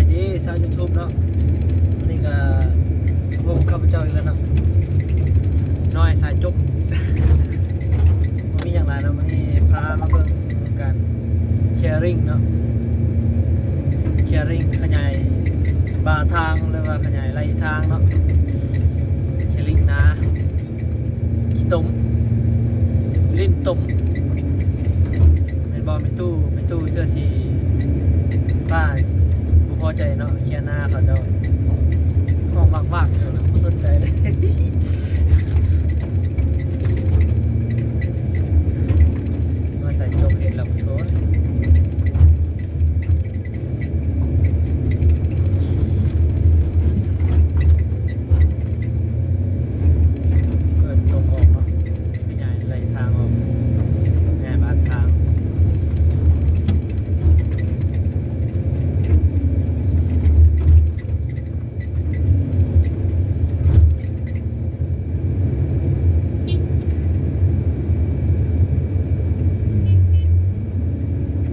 ເດ້ຊາວຢູທູບເນາະ ມື້ນີ້ກະພົບກັບຂ້າພະເຈົ້າອີກແລ້ວເນາະ ນ້ອຍສາຍຈົກ ບໍ່ມີຫຍັງຫຼາຍເນາະ ມື້ນີ້ພາມາເບິ່ງການເຄຍຣິງເນາະ ເຄຍຣິງ ຂະຫຍາຍບ່າທາງ ຫຼືວ່າຂະຫຍາຍໄລ່ທາງເນາະ ເຄຍຣິງນາ ຂີ້ຕົມ ຫຼິ້ນຕົມ ແມ່ນບໍ່ແມ່ຕູ້ ແມ່ຕູ້ເສື້ອສີຟ້າ ບໍ່ພໍໃຈເນາະ ເຄຍນາເຂົາເຈົ້າ ຮ້ອງວາກໆຢູ່ນະ ບໍ່ສົນໃຈເລີຍ ມາໃສ່ຈົກເຮັດແລ້ວບໍ່ສົນ. ເປີດຕົງອອກເນາະ ຊິຂະຫຍາຍໄລ່ທາງອອກ ຂະຫຍາຍບານທາງ. ເ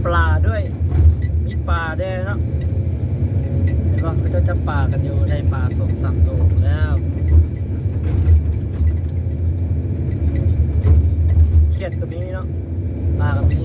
ປາດ້ວຍ ມີປາແດ່ເນາະ ເຫັນບໍ່ ເຂົາເຈົ້າຈັບປາກັນຢູ່ ໄດ້ປາສອງສາມໂຕແລ້ວ ຂຽດກໍມີເນາະ ປາກໍມີ.